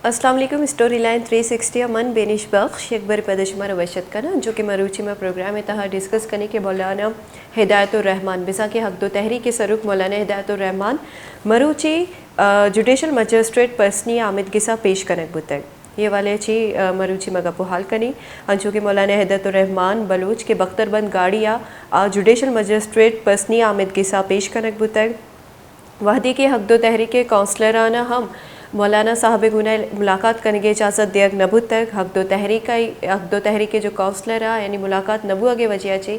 السلام علیکم، story line three sixty ءَ من بینش بخش یک بر پد شمارا وش اتک کناں۔ جو کہ مروچی ما پروگرام ءِ تہا ڈسکس کنیں کہ مولانا ہدایت الرحمان، بزاں کہ حق دو تحریک ءِ سروک مولانا ہدایت الرحمان مروچی، آ، جوڈیشل مجسٹریٹ پسنی آمید گسا پیش کنگ بوتگ۔ اے حوالے چی، آ، مروچی ما گپ و حال کنیں۔ انچو کہ مولانا ہدایت الرحمان بلوچ کہ بختر بند گاڑی ءَ آ جوڈیشل مجسٹریٹ پسنی آمید گسا پیش کنگ بوتگ۔ وہدے کہ حق دو تحریک ءِ کونسلران ءَ ہم مولانا صاحب ءِ گون ءَ ملاقات کنگ ءِ اجازت دیگ نہ بوتگ۔ حق دو تحریک ءَ، حق دو تحریک ءِ جو کونسلر ءَ یعنی ملاقات نہ بوگ ءِ وجہ ءَ چہ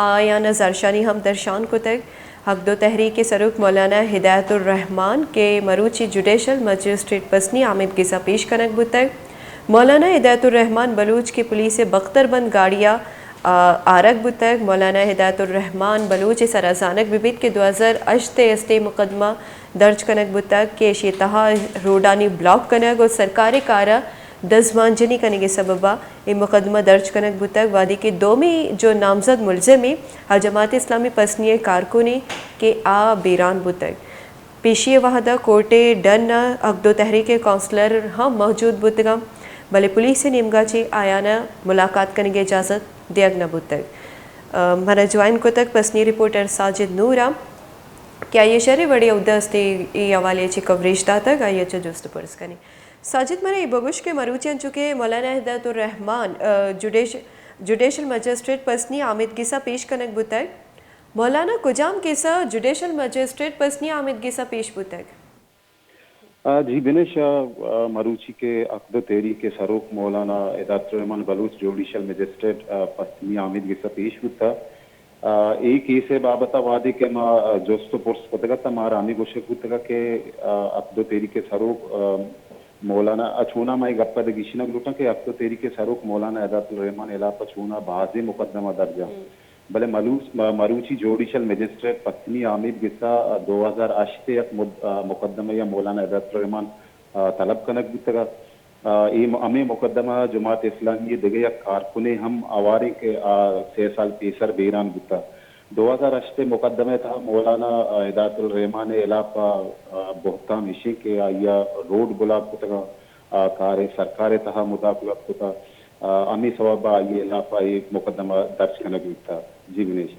آیان ءَ زہرشانی ہم درشان کتگ۔ حق دو تحریک ءِ سروک مولانا ہدایت الرحمان کہ مروچی جوڈیشل مجسٹریٹ پسنی آمید گسا پیش کنگ بوتگ۔ مولانا ہدایت الرحمان بلوچ کہ پولیس ءِ بختر بند گاڑی ءَ آ، آرگ بوتگ۔ مولانا ہدایت الرحمان بلوچ ءِ سرا زانگ بہ بیت کہ دو ہزار ہشت ءَ است ءَ مقدمہ درج کنگ بوتگ کہ ایشی ءِ تہا روڈانی بلاک کنگ ءُ سرکار ءِ کار ءَ دزمانجنی کنگ ءِ سبب ءَ اے مقدمہ درج کنگ بوتگ، وہدے کہ دومی جو نامزد ملزم ایں آ جماعت اسلامی پسنی ءِ کارکن ایں کہ آ بیران بوتگ۔ پیشی ءِ وہد ءَ کورٹ ءِ ڈن ءَ حق دو تحریک ءِ کونسلر ہم موجود بوتگ انت، بلے پولیس ءِ نیمگ ءَ چہ آیان ءَ ملاقات کنگ ءِ اجازت دیگ نہ بوتگ۔ ءُ من ءَ جوائن کتگ پسنی رپورٹر ساجد نور ءَ کہ آئی ءَ شریں وڑے ءَ اود ءَ است ءَ اے حوالے ءَ چہ کوریج داتگ، آئی ءَ چہ جست ءُ پرس کنیں۔ ساجد، من ءَ اے بگوش کہ مروچی انچو کہ مولانا ہدایت الرحمان، ءُ، جوڈیش-، جوڈیشل مجسٹریٹ پسنی آمید گس ءَ پیش کنگ بوتگ، مولانا کجام کیس ءَ جوڈیشل مجسٹریٹ پسنی آمید گس ءَ پیش بوتگ؟ آ، جی بنش، آ، آ، مروچی کہ حق دو تحریک ءِ سروک مولانا ہدایت الرحمان بلوچ جوڈیشل مجسٹریٹ، آ، پسنی آمید گس ءَ پیش بوتگ۔ آ، اے کیس ءِ بابت ءَ وہدے کہ ما، آ، جست ءُ پرس کتگ ات، مارا ہمے گوشگ بوتگ کہ، آ، حق دو تحریک ءِ سروک، آ، مولانا، آ، چوناہا ما اے گپ ءَ دگہ گیشینگ لوٹاں کہ حق دو تحریک ءِ سروک مولانا ہدایت الرحمان ءِ ہلاپ ءَ چوناہا بازیں مقدمہ درج انت۔ بلے ملوچ-، م-، مروچی جوڈیشل مجسٹریٹ پسنی آمید گس ءَ دو ہزار ہشت ءَ یک مد-، آ، مقدمہ ءَ مولانا ہدایت الرحمان، آ، طلب کنگ بوتگ ات۔ آ، اے م-، ہمے مقدمہ ءَ جماعت اسلامی ءِ دگہ یک کارکنے ہم ہواریں کہ آ سے سال پیسر بیران بوتگ۔ دو ہزار ہشت ءِ مقدمہ ءِ تہا مولانا، آ، ہدایت الرحمان ءِ ہلاپ ءَ، آ، بہتام ایش انت کہ آئی ءَ روڈ بلاک کتگ ءُ، آ، کار ءِ سرکار ءِ تہا مداخلت کتگ۔ آ، ہمے سوب ءَ آئی ءِ ہلاپ ءَ اے مقدمہ درج کنگ بیتگ۔ جی بنش۔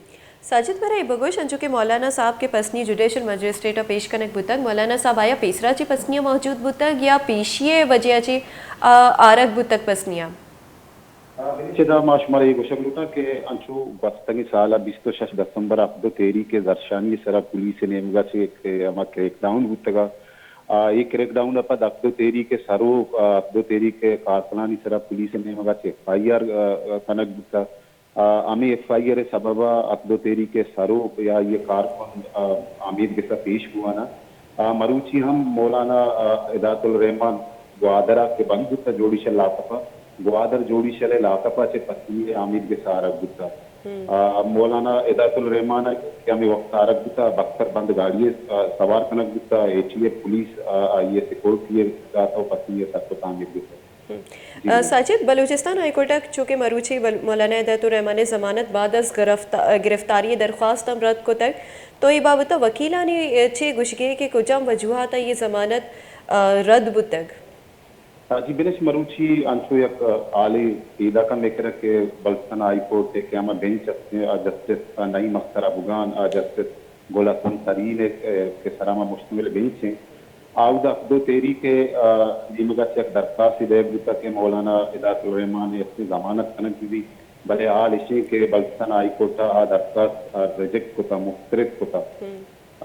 ساجد، مارا اے بگوش، انچو کہ مولانا صاحب کہ پسنی جوڈیشل مجسٹریٹ ءَ پیش کنگ بوتگ، مولانا صاحب آیا پیسرا چہ پسنی ءَ موجود بوتگ یا پیشی ءِ وجہ ءَ چہ، آ، آرگ بوتگ پسنی ءَ؟ آ، بنش، ادا ما شمارا اے گوشگ لوٹاں کہ انچو گوستگیں سال ءَ بیست ءُ شش دسمبر ءَ حق دو تحریک ءِ زہرشانی ءِ سرا پولیس ءِ نیمگ ءَ چہ یک، ہما کریک ڈاؤن بوتگ ءُ، آ، اے کریک ڈاؤن ءَ پد حق دو تحریک ءِ سروک، آ، حق دو تحریک ءِ کارکنانی سرا پولیس ءِ نیمگ ءَ چہ ایف آئی آر، آ، کنگ بوتگ۔ آ، ہمے ایف آئی آر ءِ سبب ءَ حق دو تحریک ءِ سروک یا آئی ءِ کارکن، آ، آمید گس ءَ پیش بوان انت۔ آ، مروچی ہم مولانا، آ، ہدایت الرحمان گوادر ءَ کہ بند بوتگ جوڈیشل لاک اپ ءَ، گوادر جوڈیشل ءِ لاک اپ ءَ چہ پسنی ءَ آمید گس ءَ آرگ بوتگ۔ آ، مولانا ہدایت الرحمان ءَ کہ ہمے وقت آرگ بوتگ، بختر بند گاڑی ءَ، آ، سوار کنگ بوتگ، اے ٹی ایف پولیس، آ، آئی ءَ سیکورٹی ءَ دات ءُ پسنی ءَ سر کت آمید گس ءَ۔ ہم۔ جی۔ آ، ساجد، بلوچستان ہائی کورٹ ءَ چونکہ مروچی بل-، مولانا ہدایت الرحمان ءِ ضمانت بعد از گرفت-، گرفتاری ءِ درخواست ہم رد کتگ، تو اے بابت ءَ وکیلانی، آ، چے گوشگے کہ کجام وجوہات ءَ اے ضمانت، آ، رد بوتگ؟ آ، جی بنش، مروچی انچو یک، آ، حالے پیداک انت مئے کرا کہ بلوچستان ہائی کورٹ ءِ کہ ہما بینچ است، آ، جسٹس، آ، نعیم اختر افغان، آ، جسٹس گل حسن ترین ءِ، آ، کہ سرا ہما مشتمل بینچ انت، آ، اودا حق دو تحریک ءِ، آ، نیمگ ءَ چہ یک درخواستے دئیگ بوتگ کہ مولانا ہدایت الرحمان ءِ استیں ضمانت کنگ بہ بیت، بلے حال ایش انت کہ بلوچستان ہائی کورٹ ءَ آ درخواست، آ، ریجیکٹ کتگ، مسترد کتگ۔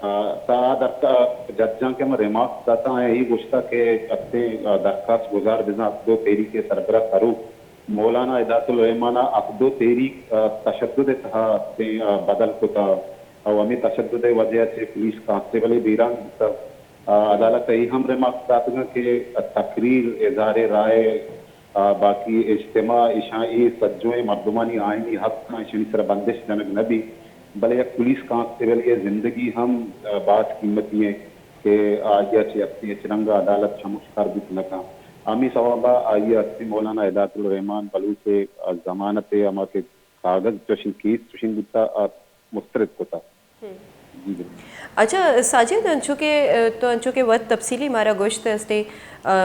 آ، تا آ درخوا-، ججاں کہ ہما ریمارکس داتگ، آیاں اے گوشتگ کہ استیں، آ، درخواست گزار بزاں حق دو تحریک ءِ سربراہ سروک مولانا ہدایت الرحمان ءَ حق دو تحریک، آ، تشدد ءِ تہا استیں، آ، بدل کتگ۔ ءُ ہمے تشدد ءِ وجہ ءَ چہ پولیس کانسٹیبلے بیران بوتگ۔ آ، عدالت ءَ اے ہم ریمارکس داتگ انت کہ تقریر، اظہار رائے، آ، باقی اجتماع، ایشاں اے سجوئیں مردمانی آئینی حق انت، ایشانی سرا بندش جنگ نہ بیت، بلے یک پولیس کانسٹیبلے ءِ زندگی ہم، آ، باز قیمتی انت کہ آئی ءَ چہ ہستیں ہچ رنگ ءَ عدالت شمشکار بوت نہ کنت۔ ہمے سوب ءَ آئی ءَ ہستیں مولانا ہدایت الرحمان بلوچ ءِ، آ، ضمانت ءِ ہما کہ کاگد چوشیں کیس چوشیں بوتگ، آ، مسترد کتگ۔ ہم۔ اچھا ساجد، انچو کہ تو انچو کہ وت تفصیلی مارا گوشت استے،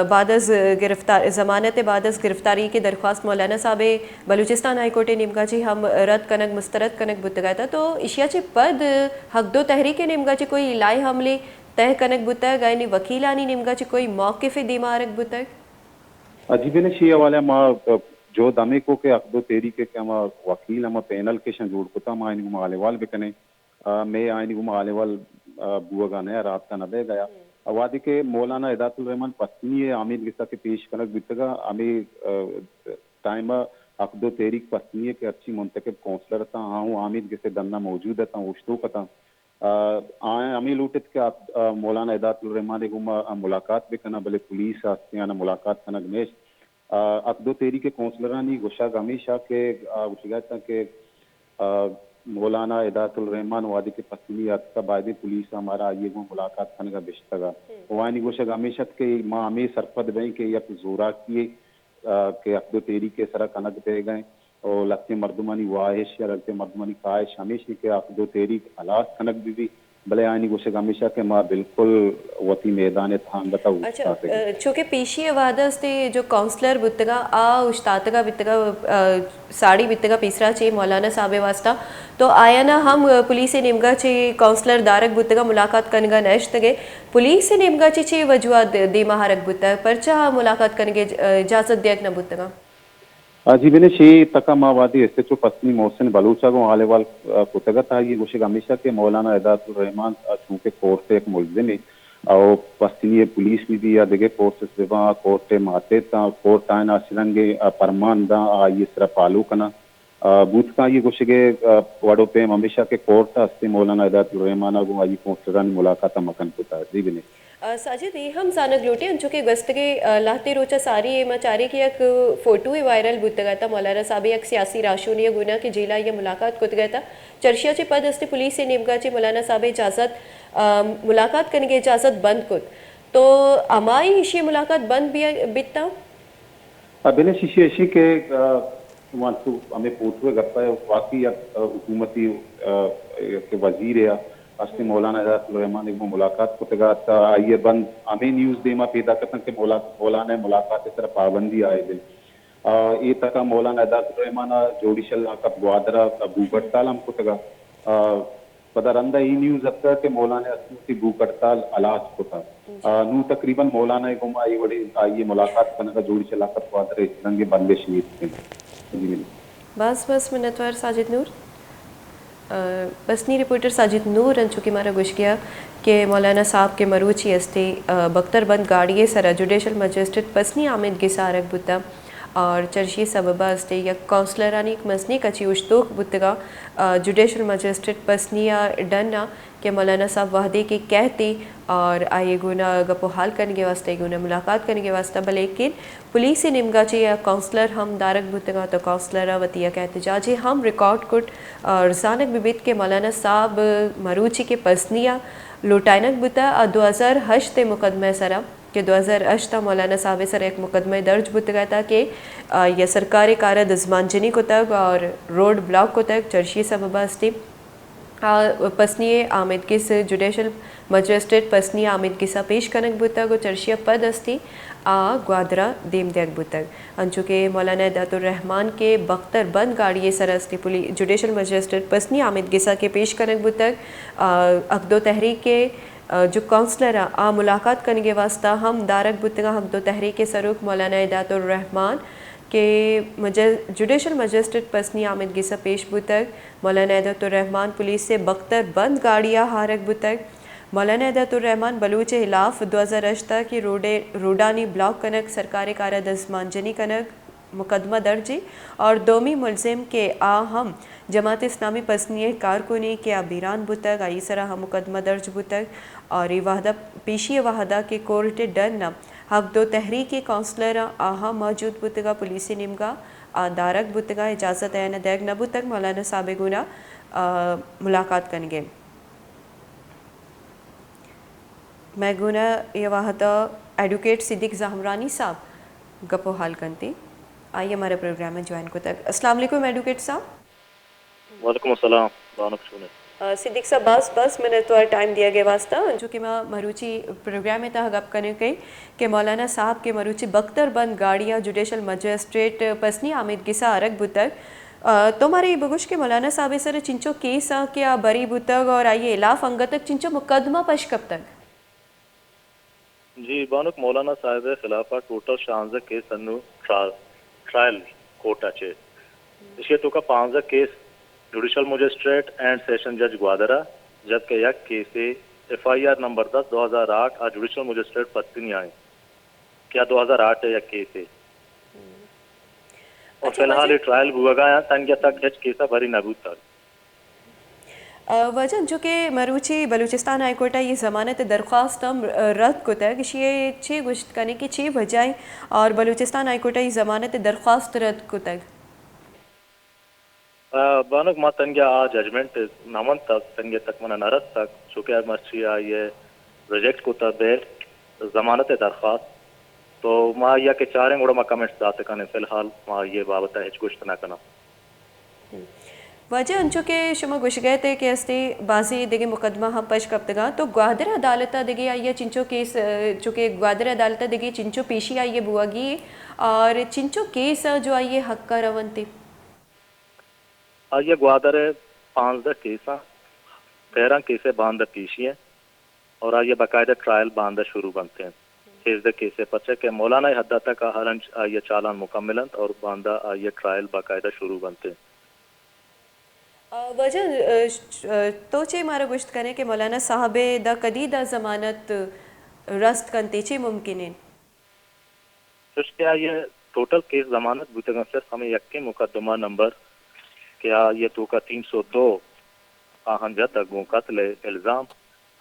بعد از گرفتار، ضمانت بعد از گرفتاری کہ درخواست مولانا صاحب بلوچستان ہائی کورٹ نیمگا چی ہم رد کنگ، مسترد کنگ بوتگا تا، تو اشیا چی پد حق دو تحریک نیمگا چی کوئی لائحہ عملی طے کنگ بوتگ، یعنی وکیلانی نیمگا چی کوئی موقف دیما آرگ بوتگ؟ جی بلے شی حوالہ ما جو دمے کو کہ حق دو تحریک کہ ہما وکیل ہما پینل کہ شان جوڑ کتا، ما آئین گوما حال احوال بکنیں، مے آئین گوما حال احوال بوگا نیا، رابطہ نہ بیگا۔ وہدے کہ مولانا ہدایت الرحمان پسنی ء آمید گسا کہ پیش کنگ بیتگا، ہمے ٹائم ء حق دو تحریک پسنی ء کہ ہرچی منتخب کونسلر اتاں، آ ہوں آمید گسے ڈنا موجود اتاں، اوشتوک اتاں۔ آ، آیاں ہمے لوٹت کہ آ، مولانا ہدایت الرحمان ء گوما ملاقات بکناں، بلے پولیس ء ہستیں آناں ملاقات کنگ نیست۔ آ، حق دو تحریک ء کونسلرانی گوشگ ہمیش ء کہ، آ، گوشگ ء اتاں کہ، آ، مولانا ہدایت الرحمان وہدے کہ پسنی اتکا، بایدیں پولیس ء مارا آئی ء گوں ملاقات کنگ ء بشتگ ء۔ و آیانی گوشگ ہمیش ات کہ ما ہمے سرپد بئیں کہ یک زوراکی ء، آ، کہ حق دو تحریک ء سرا کنگ بیگ ء و لہتیں مردمانی واہش یا لہتیں مردمانی کاہش ہمیش انت کہ حق دو تحریک ہلاس کنگ بہ بیت۔ بلے آیانی گوشگ ہمیش ات کہ ما بالکل وتی میدان ء تہا انگت ء اچھا، اوشتاتگ ایں۔ چونکہ پیشی ء وہد است جو کونسلر بوتگا، آ اوشتاتگا بیتگا، آ، ساڑی بیتگا پیسرا چہ مولانا صاحب ء واسطہ، تو آیانا ہم پولیس ء نیمگا چہ کونسلر دارگ بوتگا، ملاقات کنگا نہ اشتگے۔ پولیس ء نیمگا چہ چے وجوہات دیما آرگ بوتگ؟ پرچا ملاقات کنگ ء اجازت دیگ نہ بوتگا؟ آ، جی بلے شی تکا ما وہدے ایس ایچ او پسنی محسن بلوچ ء گوں حال احوال، آ، کتگ ات، آئی ء گوشگ ہمیش ات کہ مولانا ہدایت الرحمان، آ، چونکہ کورٹ ء یک ملزمے او پسنی ء پولیس بہ بی یا دگہ فورسز بہ باں، کورٹ ء ماتیت تاں کورٹ آئین ء ہرچ رنگیں، آ، پرمان داں آئی ء سرا پالو کناں۔ آ، بوت کن آئی ء گوشگ ء، آ، وڑ و پیم ہمیش ات کہ کورٹ ء ہستیں مولانا ہدایت الرحمان ء گوں آئی کونسلرانی ملاقات ء مکن کتگ۔ جی بلے۔ آ، ساجد، اے ہم زانگ لوٹیں، انچو کہ گوستگیں، آ، لہتے روچ ء ساری ء ما چاریں کہ یک فوٹو ء وائرل بوتگ ات، مولانا صاحب ء یک سیاسی راہشونے ء گونا کہ جیل ء آئی ء ملاقات کتگ ات۔ چرشی ء چہ پد است پولیس ء نیمگا چہ مولانا صاحب ء اجازت، آ، ملاقات کنگ ء اجازت بند کت۔ تو ہمائی ایشی ء ملاقات بند بیا-، بیتاں؟ آ، بلے شیشی ایشی کہ، آ، وانتو ہمے فوٹو ء گپ ء واقعی یک، آ، حکومتی، آ، کہ وزیر ء ہستیں مولانا ہدایت الرحمان ء گوں ملاقات کتگ ات، آئی ء بند ہمے نیوز دیما پیداک اتنت کہ مولا-، مولانا ء ملاقات ء سرا پابندی عائد انت۔ آ، اے تکا مولانا ہدایت الرحمان ء جوڈیشل لاک اپ گوادر ء بھوک ہڑتال ہم کتگ ء، آ، پدا رندا اے نیوز اتکگ کہ مولانا ء ہستیں وتی بھوک ہڑتال ہلاس کتگ۔ آ، نوں تقریباً مولانا ء گوما اے وڑیں آئی ء ملاقات کنگ ء جوڈیشل لاک اپ گوادر ء ہچ رنگیں بندش نیست انت۔ جی بلے۔ باز باز منتوار ساجد نور۔ آ، پسنی رپورٹر ساجد نور انچو کہ مارا گوشگیا کہ مولانا صاحب کہ مروچی استے، آ، بختر بند گاڑی ء سرا جوڈیشل مجسٹریٹ پسنی آمید گسا آرگ بوتا اور چرشی سببا استے یک کونسلرانی یک مزنی کچی اوشتوک بوتگا، آ، جوڈیشل مجسٹریٹ پسنی ء ڈن ء کہ مولانا صاحب وہدے کہ کہتے اور آئی گونا گپ و حال کنگے واسطے، گونا ملاقات کنگے واسطے، بلیکن پولیس ء نیمگا چہ یک کونسلر ہم دارگ بوتگاں، تو کونسلر ء وتی یک احتجاجے ہم ریکارڈ کت اور زانگ بہ بیت کہ مولانا صاحب مروچی کہ پسنی ء لوٹائینگ بوتہ ء دو ہزار ہشت ء مقدمہ ء سرا کہ دو ہزار ہشت ء مولانا صاحب ء سرا یک مقدمہ درج بوتگ ات کہ آئی ء سرکار ء کار ء دزمانجنی کتگ اور روڈ بلاک کتگ، چرشی ء سبب ء استی آ پسنی ء آمید گس، جوڈیشل مجسٹریٹ پسنی ء آمید گس ء پیش کنگ بوتگ و چرشی ء پد استی آ گوادر ء دیم دیگ بوتگ۔ انچو کہ مولانا ہدایت الرحمان کہ بختر بند گاڑی ء سر استی پولی-، جوڈیشل مجسٹریٹ پسنی ء آمید گس ء کہ پیش کنگ بوتگ، آ، حق دو تحریک ء، آ، جو کونسلر ء آ ملاقات کنگ ء واستہ ہم دارگ بوتگاں۔ حق دو تحریک ء سروک مولانا ہدایت الرحمان کہ مجل-، جوڈیشل مجسٹریٹ پسنی ء آمید گس ء پیش بوتگ۔ مولانا ہدایت الرحمان پولیس ء بختر بند گاڑی ء آرگ بوتگ۔ مولانا ہدایت الرحمان بلوچ ء ہلاف دو ہزار ہشت ء کہ روڈ ء، روڈانی بلاک کنگ، سرکار ء کار ء دزمانجنی کنگ مقدمہ درج ء اور دومی ملزم کہ آ ہم جماعت اسلامی پسنی ء کارکنے کہ آ بیران بوتگ، آئی سرا ہم مقدمہ درج بوتگ اور اے وہدا پیشی ء وہدا کہ کورٹ ء ڈن ء حق دو تحریک ء کونسلر آ ہم موجود بوتگ ء پولیس ء نیمگا آ دارگ بوتگ ء اجازت آیان ء دیگ نہ بوتگ مولانا صاحب ء گونا، آ، ملاقات کنگ ء۔ مئے گونا اے وہد ء ایڈوکیٹ صدیق زہمرانی صاحب گپ و حال کنتی، آئی ء مارا پروگرام ء جوائن کتگ۔ السلام علیکم ایڈوکیٹ صاحب۔ وعلیکم السلام، بانک چون ئے؟ آ، صدیق صاحب، باز باز منت وار ٹائم دیگ ءِ واسطہ۔ انچو کہ ما مروچی پروگرام ءِ تہا گپ کنیں کئی کہ مولانا صاحب کہ مروچی بختر بند گاڑی ءَ جوڈیشل مجسٹریٹ پسنی آمید گسا آرگ بوتگ۔ آ، تو مارا اے بگوش کہ مولانا صاحب ءِ سر چنچو کیس آں کہ آ بری بوتگ اور آئی ءِ ہلاف انگت تک چنچو مقدمہ پش کپتگ؟ جی بانک، مولانا صاحب ءِ خلاف ءَ ٹوٹل شانزدہ کیس انو ٹرا-، ٹرائل کورٹ ءَ چہ، ایشی ءِ توکا پانزدہ case judicial magistrate and session جج گوادر ءَ، جبکہ یک کیسے ایف آئی آر نمبر دس دو ہزار آٹھ آ جوڈیشل مجسٹریٹ پسنی ءَ ایں کہ آ دو ہزار آٹھ ءِ یک کیسے۔ اور اچھا، فی الحال واجہ اے ٹرائل بوگا ایں، تنگہ تک ہچ کیس ءَ بری نہ بوتگ۔ آ، واجہ، انچو کہ مروچی بلوچستان ہائی کورٹ ءَ اے ضمانت ءِ درخواست ہم، آ، رد کتگ، ایشی ءَ چے گوشت کنے کہ چے وجہ ایں اور بلوچستان ہائی کورٹ ءَ اے ضمانت ءِ درخواست رد کتگ؟ آ، بانک، ما تنگہ آ ججمنٹ نہ ونتگ، تنگہ تک منا نہ رستگ، چونکہ مرچی آئی ءَ ریجیکٹ کتگ بیل ضمانت ءِ درخواست۔ تو ما آئی ءَ کہ چاریں گڑا ما کمنٹس دات کنیں، فی الحال ما آئی ءِ بابت ءَ ہچ گوشت نہ کناں۔ واجہ، انچو کہ شما گوشگ ءَ ات کہ استے بازیں دگہ مقدمہ ہم پش کپتگاں، تو گوادر عدالت ءَ دگہ آئی ءَ چنچو کیس، آ، چونکہ گوادر عدالت ءَ دگہ چنچو پیشی آئی ءِ بوگی اور چنچو کیس آں جو آئی ءِ حق ءَ رونت؟ آئی ءَ گوادر ءَ پانزدہ کیس آں، تیرہ کیس ءِ باندا پیشی ایں۔ اور آئی ءَ باقاعدہ ٹرائل باندا شروع بنت انت۔ سیزدہ کیس ءَ، پرچا کہ مولانا ءِ حد ءَ تک آ ہر انچ آئی ءِ چالان مکمل انت اور باندا آئی ءِ ٹرائل باقاعدہ شروع بنت انت۔ آ، واجہ، آ، ش-، آ، تو چے مارا گوشت کنے کہ مولانا صاحب ءَ دا کدی دا ضمانت رست کنت، چے ممکن انت؟ چوش کہ آئی ءِ ٹوٹل کیس ضمانت بوتگاں، صرف ہمے یکیں مقدمہ نمبر کہ آئی ءِ توکا تین سو دو آہاں جتگ گوں قتل ءِ الزام،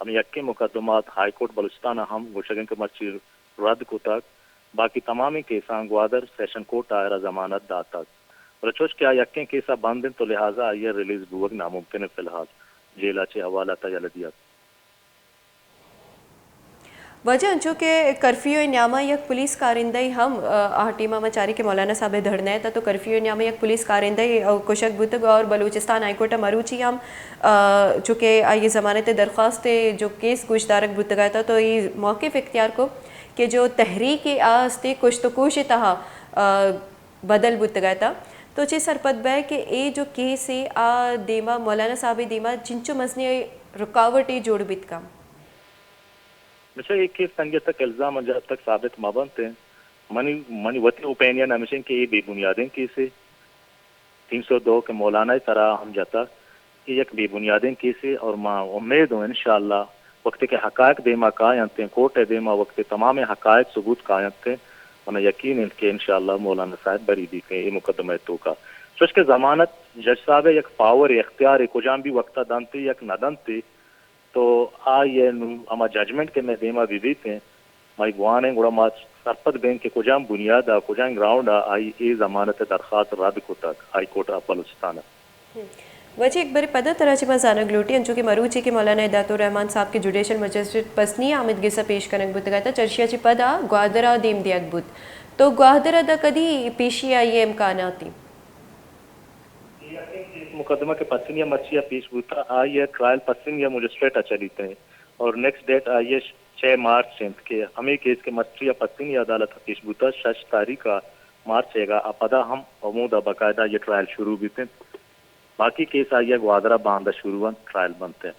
ہمے یکیں مقدمہ ات، ہائی کورٹ بلوچستان ءَ ہم گوشگ انت کہ مرچی رد کتگ، باقی تمامیں کیساں گوادر سیشن کورٹ ءَ آئرا ضمانت داتگ، بلے چوش کہ آ یکیں کیس ءَ بند انت تو لہذا آئی ءِ ریلیز بوگ ناممکن انت، فی الحال جیل ءَ چہ حوالات ءَ یلہ دیگ۔ واجہ، انچو کہ کرفیو ءِ نیام ءَ یک پولیس کارندہ ءَ ہم، آ، آ ٹیم ءَ ما چاری کہ مولانا صاحب ءِ دھرنا ءَ تھا تو کرفیو ءِ نیام ءَ یک پولیس کارندہ ءَ، آ، کشگ بوتگ اور بلوچستان ہائی کورٹ ءَ مروچی ہم، آ، چونکہ آئی ءِ ضمانت ءِ درخواست ءِ جو کیس گوشدارگ بوتگ ءَ تھا تو اے موقف اختیار کو کہ جو تحریک آ استے کشت و کوش ءِ تہا، آ، بدل بوتگ ءَ تھا۔ تو چے سرپد بئے کہ اے جو کیس ءَ آ دیما مولانا صاحب ءِ دیما چنچو مزنیں رکاوٹے جوڑ بیت کن؟ مچا اے کیس تنگہ تک الزام ءَ جہد تک ثابت مہ بنت انت۔ منی، منی وتی اوپینین ہمیش انت کہ اے بے بنیادیں کیسے۔ تین سو دو کہ مولانا ءِ سرا ہم جتگ، اے یک بے بنیادیں کیسے اور ما امید اوں انشاءاللہ وقتے کہ حقائق دیما کاینت، کورٹ ءِ دیما وقتے تمامیں حقائق ثبوت کاینت، منا یقین انت کہ انشاءاللہ مولانا صاحب بری بیت اے مقدمہ ءِ توکا۔ چوش کہ ضمانت جج صاحب ءِ یک پاور، اختیار، کجام بھی وقتا دنت یک نہ دنت، تو آئی ءِ نوں ہما ججمنٹ کہ مئے دیما بہ بیت انت، مئے گوان انت، گڑا ما سرپد بیں کہ کجام بنیاد ءَ، کجام گراؤنڈ ءَ آئی ءَ اے ضمانت ءِ درخواست رد کتگ ہائی کورٹ آف بلوچستان ءَ۔ ہم۔ واجہ، یک برے پدا ترا چہ ما زانگ لوٹی، انچو کہ مروچی کہ مولانا ہدایت الرحمن صاحب کہ جوڈیشل مجسٹریٹ پسنی ءَ آمید گس ءَ پیش کنگ بوتگ ات، چرشی ءَ چہ پدا گوادر ءَ دیم دیگ بوت۔ تو گوادر ءَ دا کدی پیشی آئی ءِ امکاناتی؟ مقدمہ کہ پسنی ءَ مرچی ءَ پیش بوتگ، آئی ءِ ٹرائل پسنی ءَ مجسٹریٹ ءَ چلیت انت اور نیکسٹ ڈیٹ آئی ءِ چھ مارچ انت کہ ہمے کیس کہ مرچی ءَ پسنی عدالت ءَ پیش بوتگ، شش تاریخ ءَ مارچ ایگا ءَ پدا ہم ہمودا باقاعدہ آئی ءِ ٹرائل شروع بیت انت۔ باقی کیس آئی ءِ گوادر ءَ باندا شروع انت، ٹرائل بنت انت۔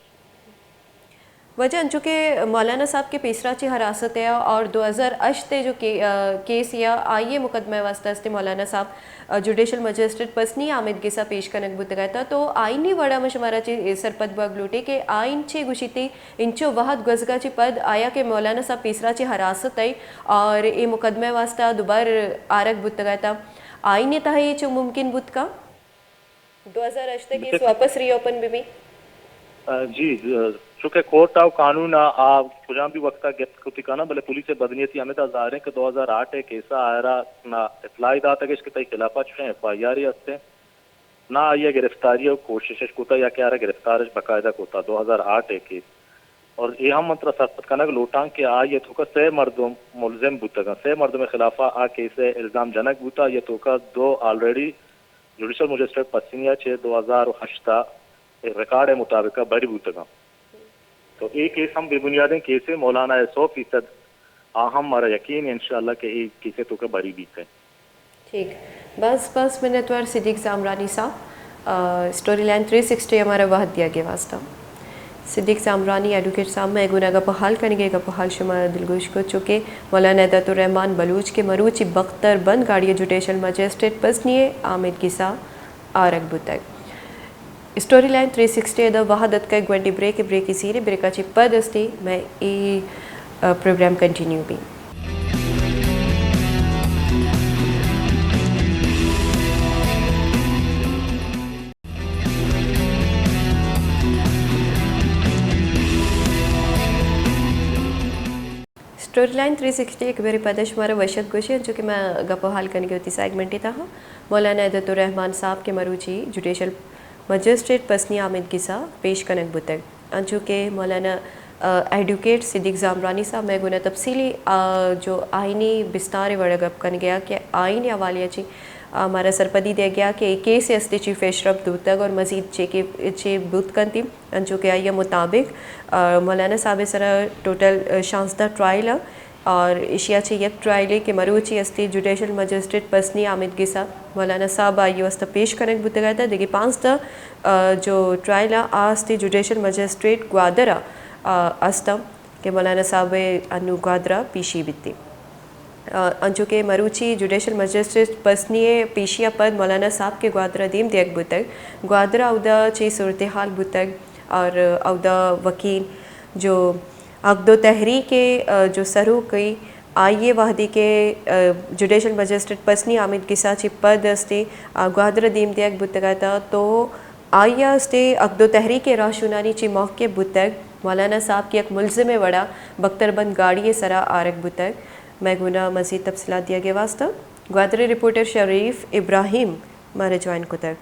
واجہ، انچو کہ مولانا صاحب کہ پیسرا چہ حراست ءَ اور دو ہزار ہشت ءِ جو کے-، آ، کیس یا آئی ءِ مقدمہ ءِ واستہ استے مولانا صاحب، آ، جوڈیشل مجسٹریٹ پسنی آمید گس ءَ پیش کنگ بوتگ ات، تو آئینی وڑا ما شمارا چہ سرپد بوگ لوٹیں کہ آئین چے گوشیت، انچو وہد گوزگا چہ پد آیا کہ مولانا صاحب پیسرا چہ حراست ءَ اور اے مقدمہ ءِ واستہ دوبر آرگ بوتگ ات، آئین ءِ تہا اے چو ممکن بوت کن؟ دو ہزار ہشت ءِ کیس واپس ری اوپن بہ بی؟ آ، جی، آ، چونکہ کورٹ ءَ قانون ءَ آ کجام بھی وقت ءَ گپت کتی کناں، بلے پولیس ءِ بدنیتی ہمدا ظاہر انت کہ دو ہزار آٹھ ءِ کیس ءَ آئرا نہ اطلاع داتگ اش کہ تئی خلاف ءَ چوشیں ایف آئی آر است انت، نہ آئی ءَ گرفتاری ءِ کوشش اش کتا یا کہ آئرا گرفتار اش باقاعدہ کتا دو ہزار آٹھ ءِ کیس۔ اور اے ہم من ترا سرپد کنگ لوٹاں کہ آئی ءِ توکا سے مردم ملزم بوتگاں، سے مردم ءِ خلاف ءَ آ کیس ءِ الزام جنگ بوتا، آئی ءِ توکا دو آلریڈی جوڈیشل مجسٹریٹ پسنی ءَ چہ دو ہزار و ہشت ءَ ریکارڈ ءِ مطابق ءَ بری بوتگ اَنت۔ تو اے کیس ہم بے بنیادیں کیسے، مولانا ءِ سو فیصد، آ ہم مارا یقین اِنت انشاءاللہ کہ اے کیس ءِ توکا بری بیت۔ ٹھیک۔ باز باز منتوار صدیق زامرانی صاحب، آ، اسٹوری لائن تھری سکسٹی ءَ مارا وہد دیگ ءِ واسطہ۔ صدیق زامرانی ایڈوکیٹ صاحب، مئے گونا گپ ءُ ہال کنگ ءِ، گپ ءُ ہال شما دلگوش کت، چو کہ مولانا ہدایت الرحمان بلوچ کہ مروچی بختر بند گاڑی ءِ جوڈیشل مجسٹریٹ پسنی ءِ آمید گسا آرگ بوتگ۔ اسٹوری لائن تھری سکسٹی ءَ ادا وہد اتکگ گونڈیں بریک ءِ، بریک ءِ زیریں، بریک ءَ چہ پد استی مئے اے، آ، پروگرام کنٹینیو بیت۔ اسٹوری لائن تھری سکسٹی ءَ یک برے پدا شمارا وش اتک گوشی، انچو کہ ما گپ ءُ ہال کنگ ءَ وتی سیگمنٹ ءِ تہا مولانا ہدایت الرحمان صاحب کہ مروچی جوڈیشل مجسٹریٹ پسنی آمید گسا پیش کنگ بوتگ۔ انچو کہ مولانا، آ، ایڈوکیٹ صدیق زامرانی صاحب مئے گونا تفصیلی، آ، جو آئینی بستار ءِ وڑا گپ کنگ ءَ کہ آئین ءِ حوالے ءَ چی، آ، مارا سرپدی دیگ ءَ کہ اے کیس ءِ استے چی پیش رفت بوتگ اور مزید چے کہ، چے بوت کنتی۔ انچو کہ آئی ءِ مطابق، آ، مولانا صاحب ءِ سرا ٹوٹل، آ، شانزدہ ٹرائل اَنت اور ایشی ءَ چہ یک ٹرائلے کہ مروچی استی جوڈیشل مجسٹریٹ پسنی آمید گسا مولانا صاحب آئی ءِ واستہ پیش کنگ بوتگ ات، دگہ پانزدہ، آ، جو ٹرائل اَنت، آ استی جوڈیشل مجسٹریٹ گوادر ءَ، آ، است اَنت کہ مولانا صاحب ءِ انو گوادر ءَ پیشی بیتی۔ آ، انچو کہ مروچی جوڈیشل مجسٹریٹ پسنی ءِ پیشی ءَ پد مولانا صاحب کہ گوادر ءَ دیم دیگ بوتگ، گوادر ءَ اودا چے صورتحال بوتگ اور اودا وکیل جو حق دو تحریک ءِ، آ، جو سروک ئی، آئی ءَ وہدے کہ، آ، جوڈیشل مجسٹریٹ پسنی آمید گسا چہ پد استے، آ، گوادر ءَ دیم دیگ بوتگ ات، تو آئی ءَ استے حق دو تحریک ءِ راہشونانی چہ موقف بوتگ، مولانا صاحب کہ یک ملزم ءِ وڑا بختر بند گاڑی ءِ سرا آرگ بوتگ۔ مئے گونا مزید تفصیلات دیگ ءِ واستہ گوادر ءِ رپورٹر شریف ابراہیم مارا جوائن کتگ۔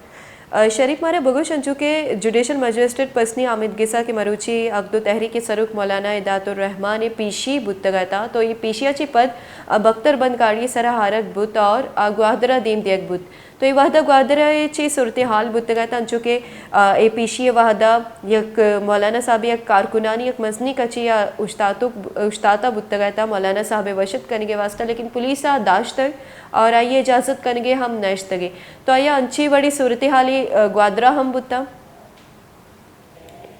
آ، شریف، مارا بگوش، انچو کہ جوڈیشل مجسٹریٹ پسنی آمید گسا کہ مروچی حق دو تحریک ءِ سروک مولانا ہدایت الرحمان ءِ پیشی بوتگ ات، تو اے پیشی ءَ چہ پد، آ، بختر بند گاڑی ءِ سرا آرگ بوت اور، آ، گوادر ءَ دیم دیگ بوت۔ تو اے وہد ءَ گوادر ءَ چے صورتحال بوتگ ات، انچو کہ، آ، اے پیشی ءِ وہد ءَ یک مولانا صاحب ءِ یک کارکنانی یک مزنیں کچے ءَ اوشتاتگ، اوشتاتہ بوتگ ات مولانا صاحب ءِ وش اتک کنگ ءِ واستہ، لیکن پولیس ءَ داشتگ اور آئی ءَ اجازت کنگ ءَ ہم نہ اشتگ ات۔ تو آیا انچیں وڑیں صورتحالے، آ، گوادر ءَ ہم بوتگ؟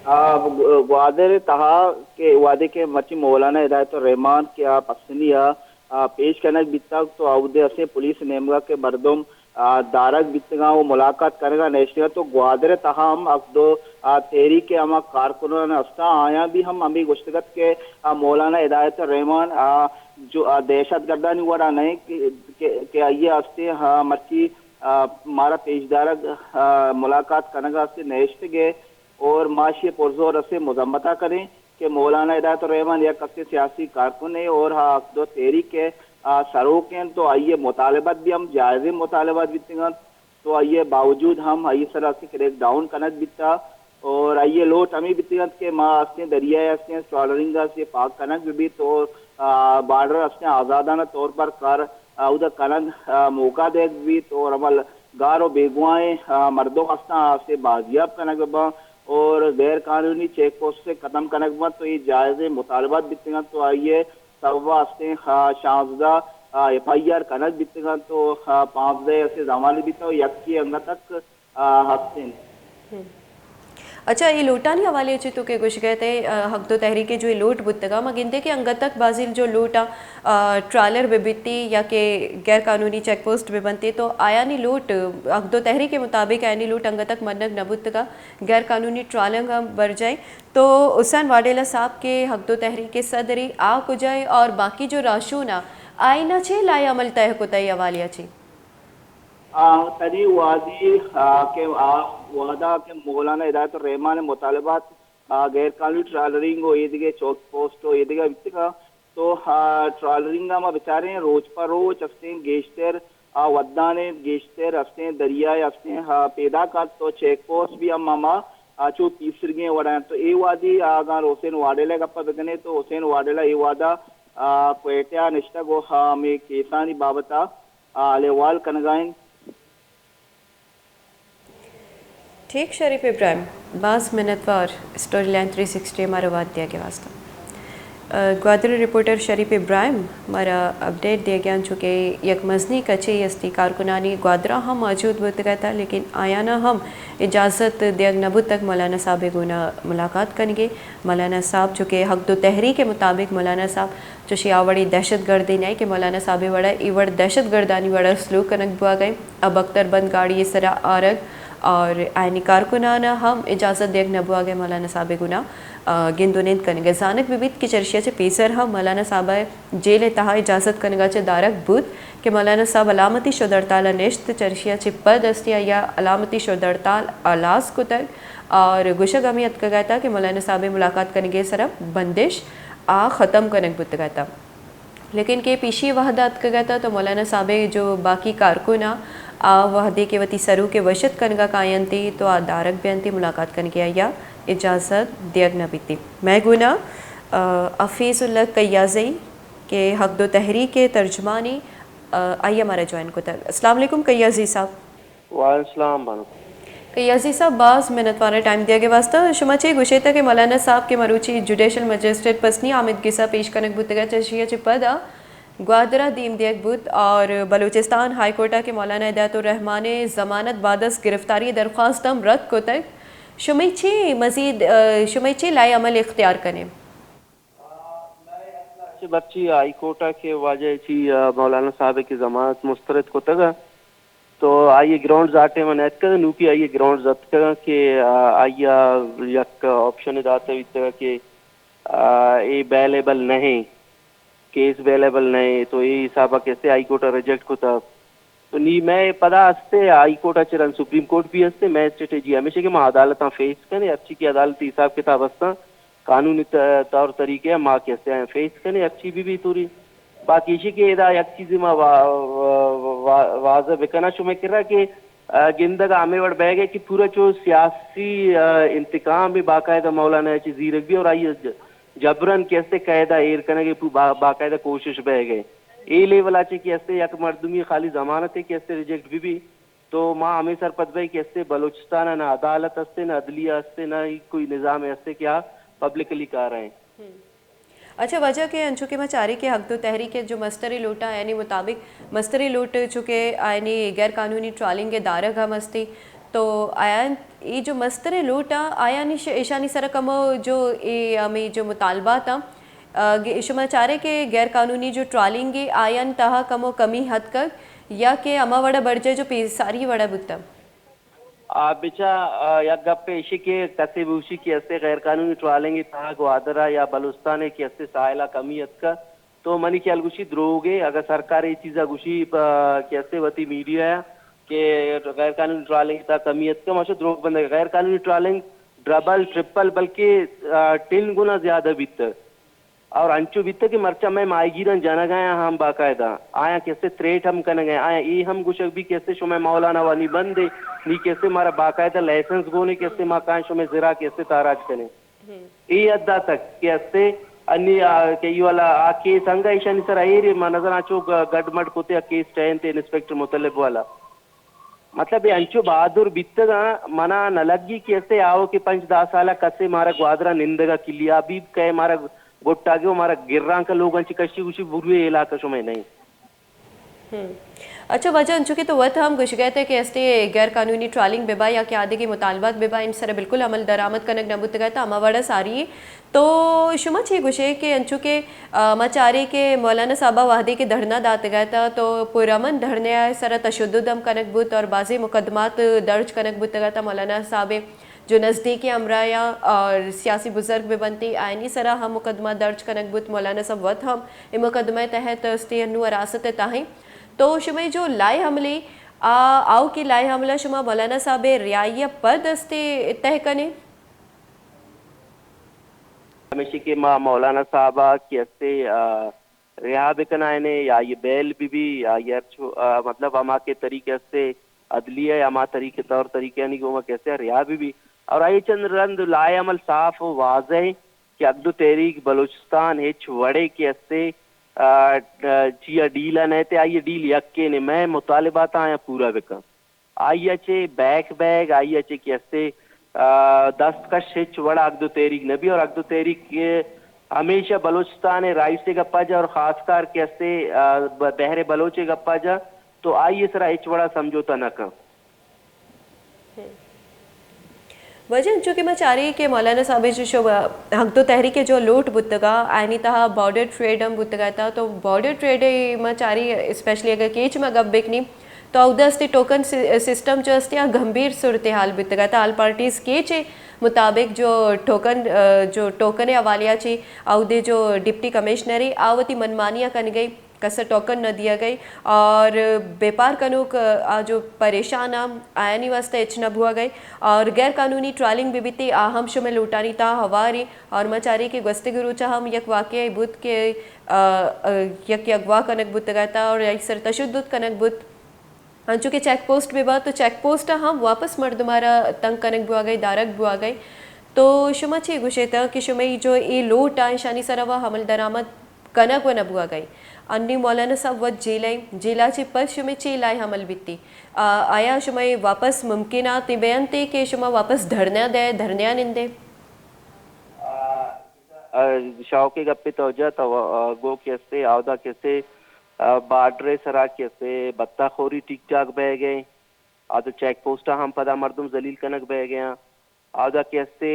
آ، گو-، گوادر ءِ تہا کہ وہدے کہ مرچی مولانا ہدایت الرحمان کہ آ پسنی ءَ، آ، پیش کنگ بیتگ، تو اودے اسے پولیس ءِ نیمگ ءَ کہ مردم، آ، دارگ بیتگاں و ملاقات کنگ ءَ نشتگاں، تو گوادر ءِ تہا ہم حق دو، آ، تحریک ءِ ہما کارکنان ہستاں، آیاں بھی ہم ہمے گوشتگ ات کہ، آ، مولانا ہدایت الرحمان، آ، جو، آ، دہشت گردانی وڑا نہ انت کہ، کہ، کہ آئی ءَ ہستے، آ، مرچی، آ، مارا پیش دارگ، آ، ملاقات کنگ ءَ ہستے نشتگ ءَ۔ اور ما اشی ءِ پرزور اسے مذمت ءَ کنیں کہ مولانا ہدایت الرحمان یک اسے سیاسی کارکنے اور ہا حق دو تحریک ءِ، آ، سروک انت، تو آئی ءِ مطالبات بھی ہم جائزیں مطالبات بیتگ انت، تو آئی ءِ باوجود ہم آئی ءِ سرا اسے کریک ڈاؤن کنگ بیتا اور آئی ءِ لوٹ ہمے بیتگ انت کہ ما استیں دریا ءِ استیں ٹرالرنگ ءَ اسے پاک کنگ بہ بیت اور، آ، بارڈر استیں آزادانہ طور پر کار، آ، اودا کنگ، آ، موقع دیگ بہ بیت اور ہما گار و بیگواہیں، آ، مردم ہستاں، آ، اسے بازیاب کنگ بہ باں اور غیر قانونی چیک پوسٹ سے ختم کنگ بہ باں، تو اے جائزیں مطالبات بیتگ انت، تو آئی ءِ سبب ءَ ہستیں، آ، شانزدہ، آ، ایف آئی آر کنگ بیتگ انت، تو، آ، پانزدہ اسے زمانے بیتگ و یکے انگت تک، آ، ہست انت۔ اچھا، اے لوٹانی حوالے ءَ چہ تو کہ گوشگ ءَ ئے، آ، حق دو تحریک ءِ جو اے لوٹ بوتگ ءَ، ما گندے کہ انگت تک بازیں جو لوٹ ءَ، آ، ٹرالر بہ بیتی یا کہ غیر قانونی چیک پوسٹ بہ بنتی، تو آیانی لوٹ، حق دو تحریک ءِ مطابق آیانی لوٹ انگت تک منگ نہ بوتگ ءَ، غیر قانونی ٹرالنگ ہم برجاہ۔ تو حسین واڈیلہ صاحب کہ حق دو تحریک ءِ صدرے، آ کجا ئے اور باقی جو راہشون ءَ آئین ءَ چے لائحہ عمل طے کتہ اے حوالے ءَ چہ؟ آ، تنی وہدی، آ، کہ آ وہدا کہ مولانا ہدایت الرحمان ءِ مطالبات، آ، غیر قانونی ٹرالرنگ و ایدگہ چیک پوسٹ و ایدگہ بیتگا، تو، آ، ٹرالرنگ ءَ ما بچاریں روچ پہ روچ استیں گیشتر، آ، ودان انت، گیشتر استیں دریائے استیں، آ، پیداک انت، تو چیک پوسٹ بھی ہم ہما، آ، چو پیسرگیں وڑا انت۔ تو اے وہدی اگاں حسین واڈیلہ ءِ گپا بکنیں تو حسین واڈیلہ اے وہدا، آ، کوئٹہ ءَ نشتگ و، آ، ہمے کیسانی بابت ءَ، آ، حال احوال کنگا انت۔ ٹھیک شریف ابراہیم، باز منتوار اسٹوری لائن تھری سکسٹی مارا وھد دیگ ءِ واستہ۔ ء، گوادر رپورٹر شریف ابراہیم مارا اپڈیٹ دیگ ءَ انت، چونکہ یک مزنیں کچے استی کارکنانی گوادرا ہم موجود بوتگ ات، لیکن آیانا ہم اجازت دیگ نہ بوتگ مولانا صاحب ءِ گونا ملاقات کنگے۔ مولانا صاحب چونکہ حق دو تحریک ءِ مطابق مولانا صاحب چوشی آ وڑی دہشت گردی نئے کہ مولانا صاحب ءِ وڑا اے وڑ دہشت گردانی وڑا سلوک کنگ بوگ ءَ انت۔ اب اختر بند گاڑی ءِ سرا آرگ اور آیانی کارکنان ءَ ہم اجازت دیگ نہ بوگ ءَ مولانا صاحب ءِ گونا، آ، گند و نند کنگ ءَ۔ زانگ بہ بیت کہ چرشی ءَ چہ پیسر ہم مولانا صاحب ءَ جیل ءِ تہا اجازت کنگ ءَ چہ دارگ بوت کہ مولانا صاحب علامتی شد ہڑتال ءَ نشت، چرشی ءَ چہ پد استی آئی ءَ علامتی شد ہڑتال ہلاس کتگ اور گوشگ ہمے اتکگ ات کہ مولانا صاحب ءِ ملاقات کنگ ءِ سرا بندش آ ختم کنگ بوتگ ات۔ لیکن کہ پیشی وہد ءَ اتکگ ات تو مولانا صاحب ءِ جو باقی کارکن ءَ آ وہدے کہ وتی سروک ءِ وشت کنگ ءَ کاینتی تو آ دارگ بینتی، ملاقات کنگ ءِ آئی ءَ اجازت دیگ نہ بیتی۔ مئے گونا، آ، حفیظ اللہ قیازئی کہ حق دو تحریک ءِ ترجمانی، آ، آئی ءَ مارا جوائن کتگ۔ السلام علیکم قیازئی صاحب۔ وعلیکم السلام بانک۔ قیازئی صاحب، باز منتوار ٹائم دیگ ءِ واستہ۔ شما چے گوشیت کہ مولانا صاحب کہ مروچی جوڈیشل مجسٹریٹ پسنی آمید گسا پیش کنگ بوتگ ات، چشی ءَ چہ پد ءَ گوادر ءَ دیم دیگ بوت اور بلوچستان ہائی کورٹ ءَ کہ مولانا ہدایت الرحمان ءِ ضمانت بعد از گرفتاری درخواست ہم رد کتگ۔ شمئی چے مزید، آ، شمئی چے لائحہ عمل اختیار کنیں؟ چہ مرچی ہائی کورٹ ءَ کہ واجہ چی، آ، مولانا صاحب ءِ کہ ضمانت مسترد کتگ ءَ، تو آئی ءِ گراؤنڈز آ ٹائم ءَ نیتکگ، نوکی آئی ءِ گراؤنڈز اتکگ کہ، آ، آئی ءَ یک آپشن داتہ بیتگ کہ، آ، اے بیلیبل نہ ایں، کیس بیلیبل نہ ایں، تو اے حساب ءَ کسے ہائی کورٹ ءَ ریجیکٹ کتہ۔ تو نی مئے پدا ہستے ہائی کورٹ ءَ چہ رند سپریم کورٹ بھی ہستے، مئے اسٹریٹجی ہمیشہ کہ ما عدالتاں فیس کنیں، ہرچی کہ عدالتی حساب کتاب ہستاں، قانونی ط-، طور طریقے ءَ ما کہ ہستے آیاں فیس کنیں، ہرچی بھی بھی توری۔ باقی ایشی کہ ادا یک چیزے ما وا-، وا-، وا-، واضح بکناں شمئے کرا کہ، آ، گندگ ءَ ہمے وڑ بئیگ ءَ کہ پورا چو سیاسی، آ، انتقام بھی باقاعدہ مولانا ءَ چہ زیرگ بھی اور آئی ءَ ج-، جبراً کہ ہستے قید ءَ ایر کنگ ءِ پو-، با-، باقاعدہ کوشش بئیگ ءَ۔ اے لیول ءَ چہ کہ ہستے یک مردمی خالی ضمانت ءَ کہ ہستے ریجیکٹ بہ بی، تو ما ہمے سرپد بئیں کہ ہستے بلوچستان ءَ نہ عدالت ہستے، نہ عدلیہ ہستے، نہ ہی کوئی نظام ہستے کہ آ پبلکلی کار ءَ ایں۔ اچھا، واجہ کہ انچو کہ ما چاری کہ حق دو تحریک ءِ جو مستریں لوٹاں، یعنی مطابق مستریں لوٹ چونکہ آیانی غیر قانونی ٹرالنگ ءِ دارگ ہم ہستی، تو آیان اے جو مستریں لوٹاں، آیانی ش-، ایشانی سر ءَ کمو جو اے ہمے جو مطالبات آں، آ، گ-، شما چارے کہ غیر قانونی جو ٹرالنگ ءِ آیان تہا کمو کمی اتکگ یا کہ ہما وڑا برجاہ جو پیساری وڑا بوتگ؟ آ، بچا، آ، یک گپے ایشی کہ کسے بوشی کہ اسے غیر قانونی ٹرالنگ ءِ تہا گوادر ءَ یا بلوچستان ءَ کہ اسے ساحل ءَ کمی اتکہ، تو منی خیال گوشی دروگے۔ اگہ سرکار اے چیزا گوشی، آ، کہ اسے وتی میڈیا ءَ کہ غیر قانونی ٹرالنگ ءِ تہا کمی اتکہ، ماشا دروگ بندگ۔ غیر قانونی ٹرالنگ ڈبل، ٹرپل، بلکہ، آ، ٹن گنا زیادہ بیتہ۔ اور انچو بیتہ کہ مرچاں مئے ماہیگیراں جنگ ءَ ہم باقاعدہ آیاں کسے تھریٹ ہم کنگ ءَ، آیاں اے ہم گوشگ بی کسے شمئے مولانا وا نی بند اے، نی کسے مارا باقاعدہ لائسنس گون اے، کسے ما کائیں شمئے زرا کسے تاراج کنیں۔ اے حد ءَ تک کہ استے انی آ، کہ اے والا آ کیس انگا ایشانی سرا ایر اے، ما نظراں چو گ-، گڈ مڈ کتے آ کیس ٹہینتے انسپکٹر مطلب والا۔ مطلب اے انچو بہادر بیتگاں، منا نہ لگی کہ اسے آؤ کہ پنچ دہ سال ءَ کسے مارا گوادر ءَ نندگ ءَ کلی ءَ بی کئے مارا گٹاگے و مارا گرانکہ لوگاں چہ کشی گوشی بروے علاقہ شمئے نہیں۔ ہم۔ اچھا واجہ، انچو کہ تو وت ہم گوشگ ءَ ئے کہ استے غیر قانونی ٹرالنگ بہ با یا کہ آدگہ مطالبات بہ با، ان سر بالکل عمل درآمد کنگ نہ بوتگ ات، ہما وڑا ساری ایں۔ تو شما چے گوشے کہ انچو کہ، آ، ما چارے کہ مولانا صاحب ءَ وہدے کہ دھرنا داتگ ات تو پرامن دھرنے ءِ سرا تشدد ہم کنگ بوت اور بازیں مقدمات درج کنگ بوتگ ات مولانا صاحب ءِ جو نزدیکیں ہمراہیاں اور سیاسی بزرگ بہ بنتی، آیانی سرا ہم مقدمہ درج کنگ بوت۔ مولانا صاحب وت ہم اے مقدمہ ءِ تحت استی انو حراست ءِ تہا ایں۔ تو شمئے جو لائحہ عملی آ، آؤکیں لائحہ عمل ءَ شما مولانا صاحب ءِ رہائی ءَ پد استے طے کنے؟ ہمیشی کہ ما مولانا صاحب ءَ کہ استے، آ، رہا بکنائینے یا آئی بیل بہ بی، آئی ہرچ، آ، مطلب ہما کہ طریقے استے عدلیہ ءِ ہما طریقے طور طریقے آنی گوما کہ استے رہا بہ بی۔ اور آئی چند رند لائحہ عمل صاف و واضح ایں کہ حق دو تحریک بلوچستان ہچ وڑے کہ استے، آ، آ، چیا ڈیل ءَ نئیت، آئی ڈیل یکے نے، مئے مطالبات آیاں پورا بکن۔ آئی ءَ چہ بیک بیگ، آئی ءَ چہ کہ استے، آ، دستکش ہچ وڑا حق دو تحریک نہ بی اور حق دو تحریک کہ ہمیشہ بلوچستان ءِ رائٹس ءِ گپا جا اور خاص کر کہ استے، آ، ب-، بحر بلوچ ءِ گپا جا تو آئی ءِ سرا ہچ وڑا سمجھوتہ نہ کن۔ واجہ انچو کہ ما چاری کہ مولانا صاحب جو شو حق دو تحریک جو لوٹ بوتگا، آئینی تہا بارڈر ٹریڈ ہم بوتگا تا، تو بارڈر ٹریڈ ما چاری اسپیشلی اگر کیچ ما گپ بکنی تو اودہ استے ٹوکن سی-، سسٹم جو استے آ گمبھیر صورتحال بوتگا تا۔ آل پارٹیز کیچ مطابق جو ٹوکن، آ، جو ٹوکن حوالیا چی اودے جو ڈپٹی کمشنر آ وتی منمانیا کنگئی۔ کس ء ٹوکن نہ دیگ ء اور بیپار کنوک آ جو پریشان آں، آیانی واستہ ہچ نہ بوگ ء اور غیر قانونی ٹرالنگ بہ بیت، آ ہم شمئے لوٹانی تہا ہوار ایں۔ اور ما چاری کہ گوستگیں روچ ء ہم یک واقعہ بوت کہ، آ، آ، یک اغوا کنگ بوتگ ات اور یک سر تشدد کنگ بوت۔ انچو کہ چیک پوسٹ بہ بات تو چیک پوسٹ ء ہم واپس مردم ء را تنگ کنگ بوگ ء، دارگ بوگ ء۔ تو شما چے گوشیت کہ شمئی جو اے لوٹ آ، ایشانی سرا و عمل درآمد کنگ و نہ بوگ ء انت۔ انی مولانا صاحب وت جیل ء، جیل ء چہ پد شمئے چے لائحہ عمل بیتی؟ آ، آیا شمئے واپس ممکن آت بینت کہ شما واپس دھرنہ دئے، دھرنہ نندے؟ آ، شوق ء گپے تو جت، آ، گو کہ استے، آودا کہ استے، آ، بارڈر ء سرا کہ استے، بتہ خوری ٹیک ٹاک بئیگ ء، آ تو چیک پوسٹ ء ہم پدا مردم ذلیل کنگ بئیگ ء آں۔ آودا کہ استے،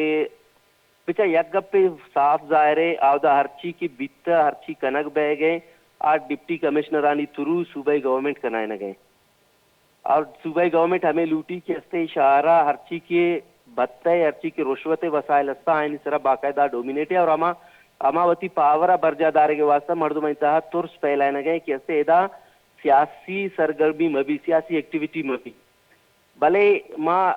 بچا یک گپے صاف ظاہر ہے، آودا ہرچی کہ بیتہ، ہرچی کنگ بئیگ ء، آ ڈپٹی کمشنرانی تھرو صوبائی گورنمنٹ کنائینگ ء۔ اور صوبائی گورنمنٹ ہمیں لوٹی کہ استے اشارہ ہرچی کہ بھتہ، ہرچی کہ رشوت وسائل استا، آئینی سرا باقاعدہ ڈومینیٹ ہے اور ہما، ہما وتی پاور ء برجا دارگ ء واسطہ مردم انتہا ترس پھیلائینگ ء کہ استے ادا سیاسی سرگرمی مبی، سیاسی ایکٹیویٹی مبی۔ بلے ما، آ،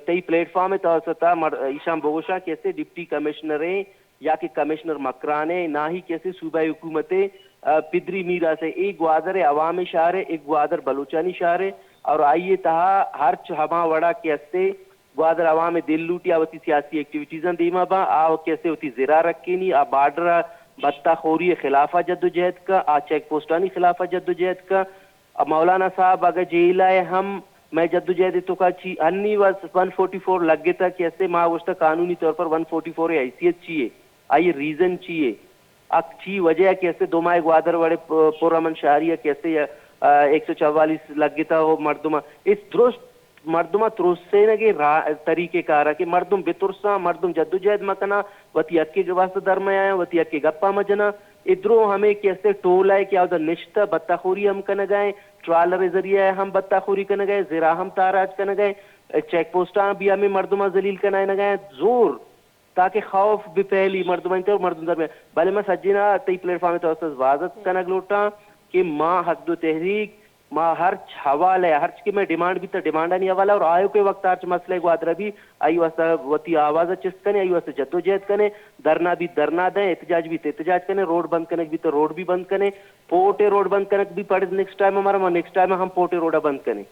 تئی پلیٹ فارم ء توسط ء مر-، ایشاں بگوشاں کہ اسے ڈپٹی کمشنر ء یا کہ کمشنر مکران ء، نہ ہی کہ اسے صوبائی حکومت ء، آ، پدری میراث ء، اے گوادر ء عوام ء شہر ء، اے گوادر بلوچانی شہر ء اور آئی ء تہا ہرچ ہما وڑا کہ اسے گوادر عوام ء دل لوٹی آ وتی سیاسی ایکٹیویٹیزاں دیما باں، آ کہ اسے وتی زرا رکینی، آ بارڈر ء بتہ خوری ء خلاف ء جدوجہد کن، آ چیک پوسٹانی خلاف ء جدوجہد کن۔ اب مولانا صاحب اگہ جیل ء ہم مئے جدوجہد ء توکا چی ہنی وس ون فورٹی فور لگتہ کہ استے ما گوشتہ قانونی طور پر ون فورٹی فور ء حیثیت چی ہے، آئی ریزن چی ہے، اک چی وجہ ہے کہ استے دو ماہ گوادر وڑے پ-، پرامن شہری ہے کہ استے، آ، ایک سو چوالیس لگتہ ہو مردم اس درست مردم ء ترسینگ ء را-، طریقہ کار ء کہ مردم بہ ترساں، مردم جدوجہد مہ کناں، وتی حق ء واستہ در مہ آیاں، وتی حق ء گپاں مہ جناں۔ اے درو ہمے کہ استے ٹولہ ء کہ اودا نشتہ بتہ خوری ہم کنگ ء، ٹرالر ء ذریعہ ء ہم بتہ خوری کنگ ء، زرا ہم تاراج کنگ ء، چیک پوسٹاں بھی ہمے مردماں ذلیل کنائینگ ء، زور تاکہ خوف بہ پھیلی مردمانی تہ ء مردم در بہ، بلے من سجین ء تئی پلیٹ فارم ء توسط ء واضح کنگ لوٹاں کہ ما حق دو تحریک، ما ہرچ حوالہ ء، ہرچ کہ مئے ڈیمانڈ بیتہ، ڈیمانڈانی حوالہ ء اور آیوکیں وقت ء ہرچ مسئلہ گوادر ء بی، آئی واستہ وتی آواز ء چست کنیں، آئی واستہ جدوجہد کنیں، دھرنا بیت دھرنا دیں، احتجاج بیت احتجاج کنیں، روڈ بند کنگ بیت روڈ بھی بند کنیں، پورٹ ء روڈ بند کنگ بھی پڑ نیکسٹ ٹائم ہمارا، ما نیکسٹ ٹائم ہم پورٹ ء روڈ ء بند کنیں۔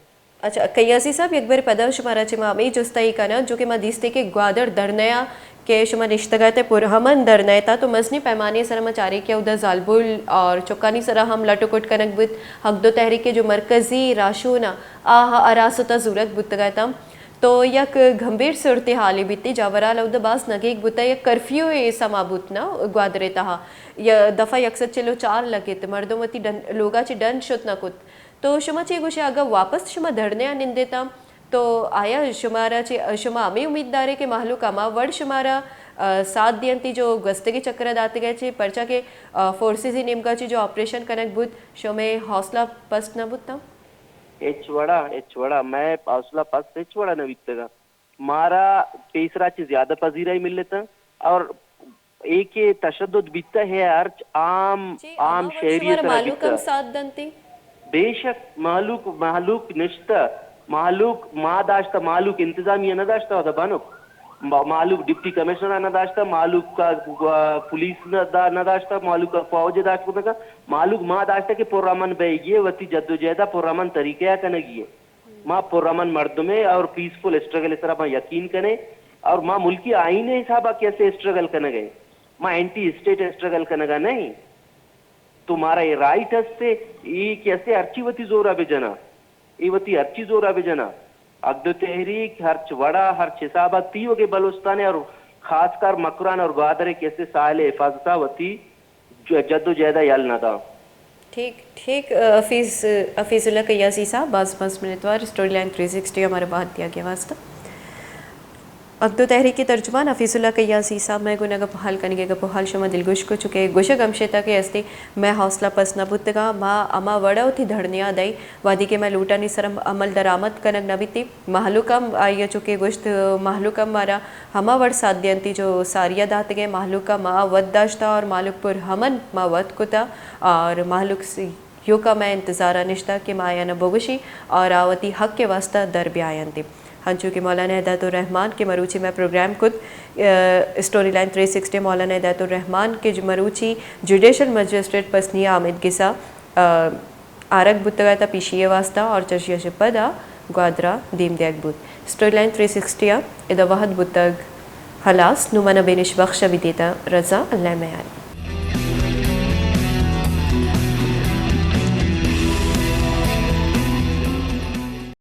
اچھا، قیاسی صاحب، یک بر پدا شمارا چہ ما ہمے جست ء کناں، جو کہ ما دیستے کہ گوادر دھرنہ ء کہ شما نشتگ ات، پرامن دھرنہ ات، تو مزنیں پیمانے سر ما چارے کہ اودا زالبول اور چکانی سرا ہم لٹ و کٹ کنگ بوت۔ حق دو تحریک جو مرکزی راہشون ء آ ہراست ء زورگ بوتگ ات، تو یک گمبھیر صورتحالے بیتی، جاورال اودا باز نگیگ بوتا، یک کرفیو ء سما بوت نا گوادر ء تہا، یا دفعہ یک سد چل و چار لگت، مردم وتی ڈن، لوگا چہ ڈن شت نہ کت۔ تو شما چے گوشے، اگاں واپس شما دھرنے ء نندیتاں، تو آیا شمارا چے، شما ہمے امیت دارے کہ مہلوک ہما وڑ شمارا، آ، ساتھ دینتی جو گوستگیں چکر ء داتگ ء چے، پرچا کہ، آ، فورسز ء نیمگا چے جو آپریشن کنگ بوت، شمے حوصلہ پست نہ بوتاں؟ ہچ وڑا، ہچ وڑا، مئے حوصلہ پست ہچ وڑا نہ بیتگا۔ مارا پیسرا چہ زیادہ پذیرائی ملتہ اور اے کہ تشدد بیتہ ہے ہرچ عام، چی عام ہما وڑ شہری شمارا سرا مہلوک بیتہ۔ ہم ساتھ دنتی؟ بے شک مہلوک، مہلوک نشتہ، مہلوک ما داشتہ، مہلوک انتظامیہ نہ داشتہ، ادا بانک۔ ما-، مہلوک ڈپٹی کمشنر نہ داشتہ، مہلوک کا، آ، پولیس نہ دا-، نہ داشتہ، مہلوک کا فوج داشت کتہ، مہلوک ما داشتہ کہ پرامن بئیگی ہے، وتی جدوجہد ء پرامن طریقہ ء کنگی ہے۔ ما پرامن مردمے اور پیسفل اسٹرگل ء سرا ما یقین کنے اور ما ملکی آئین ء حساب ء کہ اسے اسٹرگل کنگ ء، ما اینٹی اسٹیٹ اسٹرگل کنگ ء نہیں۔ تو مارا یہ رائٹ ہستے، یہ کہ اسے ہرچی وتی زورا بجنا۔ اے وتی ہرچی زورا بجنا، اگدو تحریک ہرچ وڑا، ہرچ حسابا تیوگے بلوچستان اور خاص کر مکران اور گوادر کسے ساحل حفاظتا وتی ج-، جد و جہدا یل نہ داں۔ ٹھیک، ٹھیک، حفیظ، حفیظ اللہ قیاسی صاحب، باز باز منتوار اسٹوری لائن تھری سکسٹی ہمارا وہد دیگ ءِ واسطہ۔ اگدو تحریک ءِ ترجمان حفیظ اللہ قیاسی صاحب، مئے گوں اگاں پہل کنگے گا، پہل شما دلگوش کو، چونکہ گوشگ ہمشے تا کہ استی مئے حوصلہ پست نہ بوتگا، ما ہما وڑا وتی دھرنیا دئی، وہدی کہ مئے لوٹانی سر عمل درآمد کنگ نہ بیتی، مہلوک ہم آئی ءَ چونکہ گوشت، مہلوک ہم مارا ہما وڑ ساتھ دینتی جو ساریا داتگے، مہلوک ءَ ما وت داشتا اور مہلوک پر ہمن ما وت کتا اور مہلوک س-، یوکا مئے انتظارا نشتا کہ ما آیانا بگوشی اور آ وتی حق ءِ واسطہ در بیاینتی۔ ہنچو کہ مولانا ہدایت الرحمان کہ مروچی مئے پروگرام کت، ا، اسٹوری لائن تھری سکسٹی، مولانا ہدایت الرحمان کہ مروچی جوڈیشل مجسٹریٹ پسنی آمید گسا، ا، آرگ بوتگ ات پیشی ءِ واسطہ اور چشی ءَ پدا گوادرا دیم دیگ بوت۔ اسٹوری لائن تھری سکسٹی ءَ ادا وہد بوتگ ہلاس، نوں منا بینش بخش ءَ بدیت رضا، اللہ ءِ میار۔